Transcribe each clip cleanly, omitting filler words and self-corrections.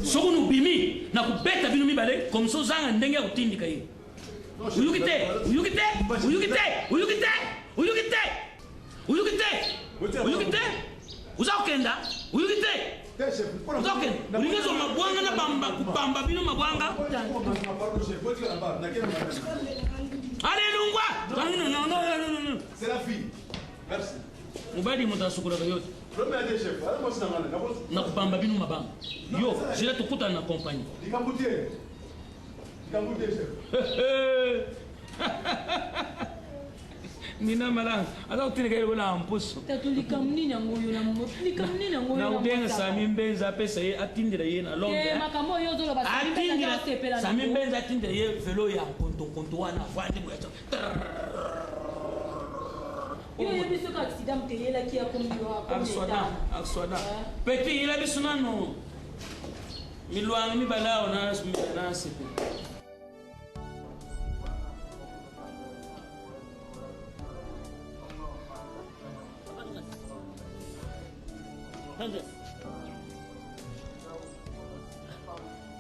Soki nobimi nakobeta bino mibale comme ça ozanga ndenge ya kotindika ye. Oyoki te, oyoki te, oyoki te, oyoki te, oyoki te, oyoki te, oyoki te, oza kokenda, oyoki te, oza kokenda, olingi ozwa mabwanga na bamba kobamba bino mabwanga. Ale longwa! Non, non, non, non. C'est la fille. Merci. Mobali moto asukolaka yo te. Nakobamba bino mabanga. Yo, zela tokutana na compagnie. Likambo te. Likambo te chef. Nina malanga aza kotinaka ye lokola mpusu. Tatu likambo nini yango oyo na likambo nini yango oyo na kobenga Sami Mbenza apesa ye atindela ye na Londres. Eh makambo oyo ozoloba Sami Mbenza asepela na Sami Mbenza atindela ye velo ya nkonto nkonto wana avandi boye. Yo oyebi soki accident moto eyelaki ye akomi yo akomi Arsoda, Arsoda. Petit yela biso nanu milwangi mibale awa na na sepe.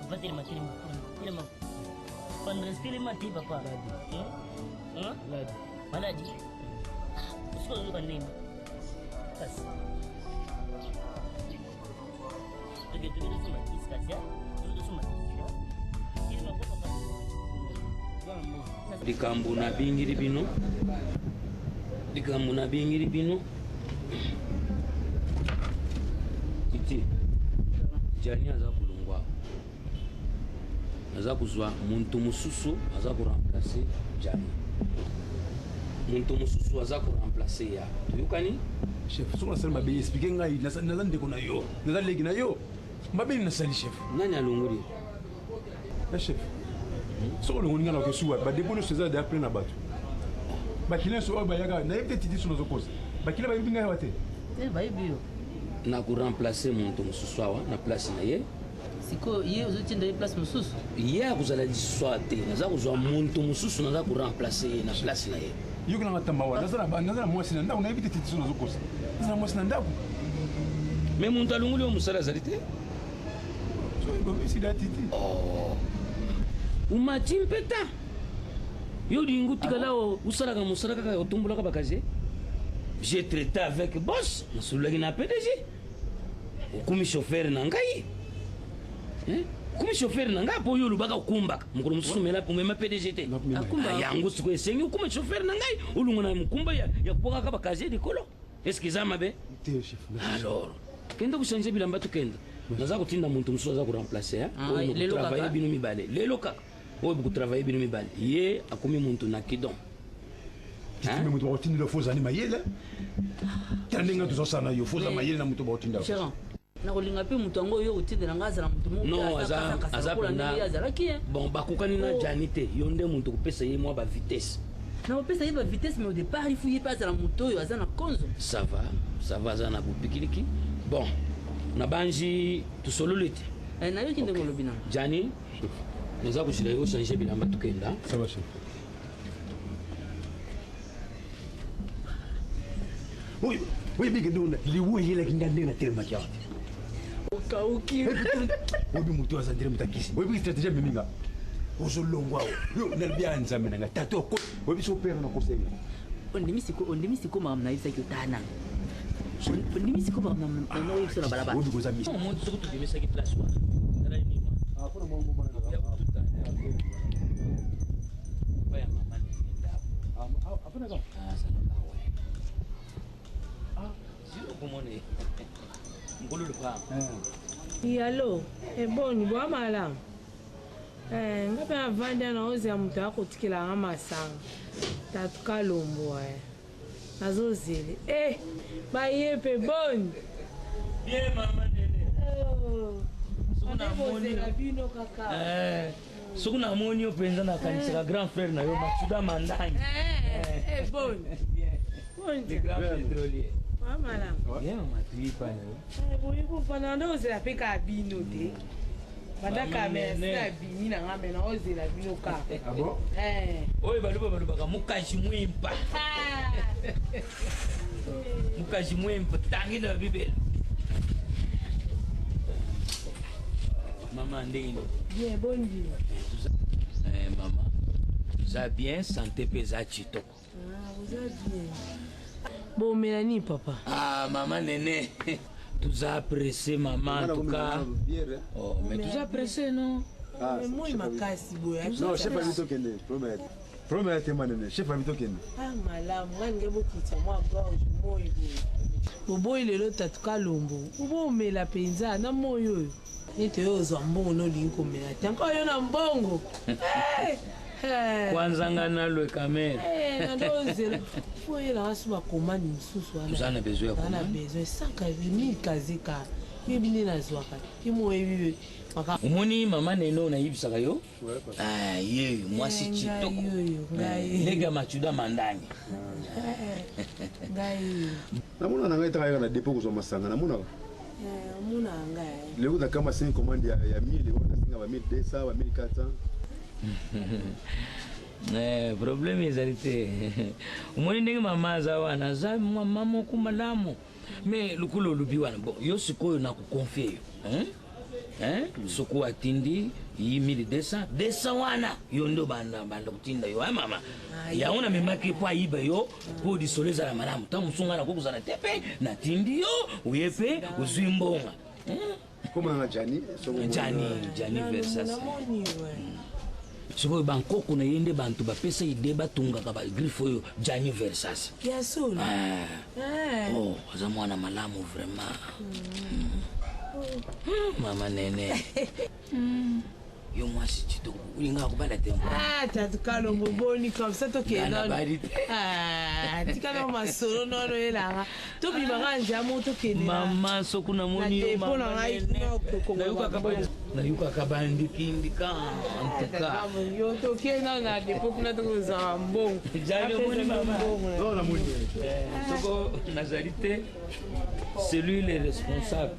Papa telema telema telema. Pandres telema te papa. Hein? Maladi. Maladi. Sikoyo ozoyoka ndenge. Kasi. Toke toke tosomba kisi kasi. Tosomba kisi. Telema ko papa. Likambo nabingili bino likambo nabingili bino titi jani aza kolongwa naza kozwa moto mosusu aza koremplace jani moto mosusu aza koremplace ya toyokani chef soki nasali mabe explike ngai naza ndeko na yo naza leki na yo mabe nini nasali chef nani alongoli Eh, chef soki olongoli ngai nakoki suwa badepo nyonso eza deya plein na bato bakili nyonso oyo bayaka nayebi te titi so nazokosa bakili bayebi ngai awa te eh, bayebi yo na koremplace moto mosusu awa na place na ye sikoyo ye ozotinda ye place mosusu ye akozala lisusu awa te naza kozwa moto mosusu naza koremplace ye na place na ye yoki nanga tamba wana naza na mwasi na ndako nayebi te titi so nazokosa naza na mwasi na ndako me moto alongoli yo mosala azali te Oh. Umati mpeta yo olingi otikala osalaka mosala kaka otombolaka bakaze j'ai traité avec boss nasololaki na pdg okomi chauffeur na ngai okomi chauffeur na ngai mpo oyo olobaka okumbaka mokolo mosusu omema pdg te ah, yango sikoyo esengi okoma chauffeur na ngai olongo na mokumba ya kobwakaka bakaze likolo Est-ce que eza mabe? Te chef. Alors, kende ko changer bilamba tokende. Naza kotinda moto mosusu aza ko remplacer hein. Ah, Oyo lelo kaka. travailler bino mibale. Lelo kaka. Oyo boko travailler bino mibale. Ye akomi moto na kidon. Titime moto bakotindela fo ozali mayele. Tala ndenge tozosala na yo fo oza mayele na moto bakotinda. Gérant, nakolinga mpe moto yango oyo otindela ngai azala moto moko Non, aza aza ndenge ye azalaki ye. Bon, bakokani na Gianni te. Yo nde moto kopesa ye mwa ba vitesse. Nakopesa ye ba vitesse mais au départ il faut ye mpe azala moto oyo aza na konzo. Ça va, ça va aza na bopikiliki. Bon, nabanzi tosololi te. Eh, nayoki ndenge olobi na. Gianni, naza kozela yo changer bilamba tokenda. Ça va chef. Oyo, oyo bige ndonda liwa eyelaki nga ndenge natelemaki awa te. Okauki. Oyebi moto aza ndele moto akisi. Oyebi stratégie amemi nga. Ozolongwa awa. Yo nalobi ya Nzambe na nga. Tata oko. Oyebi so père na kosenga. Ondimi siko ondimi siko makambo nayebisaki yo tala nanu. Ondimi siko makambo na oyebisa na balabala. Oyebi koza misi. Omoni soki tobimisaki place wana. Tala nini Ah, pona mwa mwana na. Ya kotuta. Papa ya mama na ye ndako. Ah, afana ka. Ah, azalaka awa. Ah, zilo komona ye. Nkolo lopango. Yalo, eboni bwa malamu eh, nga mpe navandi wana ozela moto akotikela nga masanga tatu kalombo eh. Nazozele eh baye mpe boni Bien mama nene. Oh. Soki namoni bozela bino kaka eh, soki namoni yo mpenza nakanisaka grand frère na yo Matsuda Mandangi. Eh, eh, boni Bien. boni Le grand pétrolier. Wa malamu Bien mama tuyipa na yo. Eh, boye kofanda nde ozela mpe kaka bino te banda Mama kaka merci nene. nabimi na nga me naozela bino kaka Ah bon? Eh. Oyo baluba balobaka mukaji mwimpa. Mukaji mwimpa tangila bibele. Mama ndenge nini? Bien, boni bino? Eh, mama toza bien, santé mpe eza kitoko. Ah, oza bien. Bomela nini papa? Ah, mama Nene, toza pressé mama, en tout cas. Oh, mais toza pressé non? Ah, Mais moi makasi boye. Non, chef abi tokende, problème ya te. Problème ya te ma Nene, chef abi tokende. Ah, malamu, ngai ninge bokitisa mwa gorge moi boye. Boboyi lelo tatu kalombo. Obomela mpenza na moi oyo. Nete oyo ozwa mbongo na olingi komela te. Encore yo na mbongo. Eh, eh. Kwanza nga nalweka mere. Eh, nandozela. Fo oyelaka so bakomani mosusu wana. Toza na besoin ya Toza na commande. besoin 100 kaze ka. Yebi nde nazwaka. Ye mo oyebi makambo. Omoni mama Nene oyo nayebisaka yo? Ah, ye mwasi Eh, ngai kitoko. oyo, ngai. Ndenge ya Machuda Mandani. Ngai oyo. Namona na ngai taka yaka na dépôt kozwa masanga, namonaka. Eh, omona ngai. Lelo nakama 5 commande ya 1000, oyo nasinga ba 1200, ba 1400. Eh, problème ezali te. Omoni ndenge mama aza wana, aza mama moko malamu. Mais lokola olobi wana, bon, yo sikoyo nakoconfie yo. Hein? Hein? Soko atindi yi 1200, 200 wana yo nde banda banda kotinda yo, hein, mama. Yango namemaki mpo ayiba yo mpo lisolo ezala malamu. Ntango mosusu ngai nakoki kozala te mpe natindi yo oye mpe ozwi mbonga. Hein? Komona na Gianni, soko Gianni, Gianni Versace. Namoni we. Sikoyo bankoko na ye nde bantu bapesa ide batungaka bagriffe oyo Gianni Versace. Ya solo. Ah. Eh. Oh, aza mwana malamu vraiment. Mama Nene. Yo mwasi kitoko olingaka kobala te? Ah, tatu kalombo boni comme ça tokende Nga nano. nabali te. Ah, tika na masolo nono oyelaka tobimaka nzela moko tokende Mama soki namoni yo Na depo na mama ngai Nene. kuna kokongola Nayokaka mbongo. nayokaka bandikindika en tout cas. Yo tokende nano na depo kuna tokozwa mbongo. Jali omoni mama. Non, namoni. Eh, soko nazali te, c'est lui le responsable.